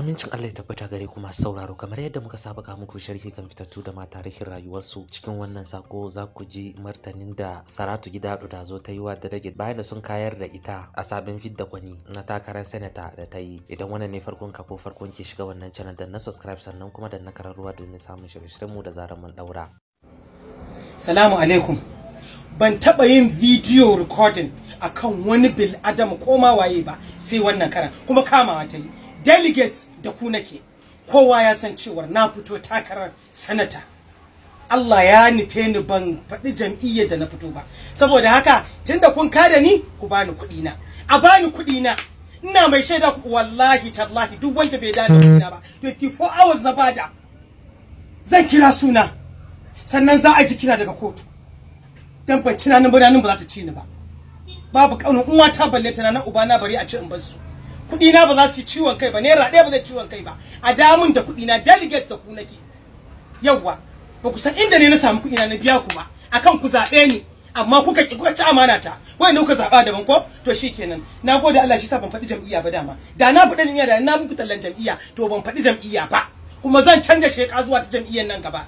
Amincin Allah ya tabbata gare ku masu sauraro, kamar yadda muka saba ga muku sharhi kan fitattu da ma tarihin rayuwarsu. Cikin wannan sako za ku ji martanin da Saratu Gidado da zo ta yi wa delegate bayan da sun kayar da ita a sabon fidda gwani na takarar senata da ta yi. Idan wannan ne farkon ka ko farkon ke shiga wannan channel, da na subscribe sannan kuma da na kararruwa domin samun shirye-shiryen mu da zarar mun daura. Salamu alaikum. Ban taɓa yin video recording akan wani bil adam ko ma waye ba sai wannan karan, kuma kamawa ta yi. Delegates da ku nake, kowa ya san cewar na fito takarar sanata. Allah ya nufe ni ban faɗi jam'iyyar da na fito ba. Saboda haka tunda kun kada ni, ku bani kuɗi na. A bani kuɗi na. Ina mai shaida ku, wallahi tallahi, duk wanda bai dani kuɗi na ba, 24 hours na bada, zan kira suna. Sannan za a ji kira daga kotu. Dan ban ci nanin ba, ba za ta ci ni ba. Babu kaunin uwa ta balle ta na uba na bari a ci in bar su. Kuɗi na ba za su yi ciwon kai ba, naira ɗaya ba zai ciwon kai ba. A damun da kuɗi na, delegate da ku nake. Yawwa, ba ku san inda ne na samu kuɗi na na biya ku ba akan ku zaɓe ni, amma kuka ki, kuka ci amana ta. Wanda kuka zaɓa daban ko? To shikenan. Nagode Allah shi sa ban faɗi jam'iyya ba dama. Da na faɗi jam'iyya da na muku tallan jam'iyya, to ban faɗi jam'iyya ba. Kuma zan canza sheka zuwa ta jam'iyyar nan gaba.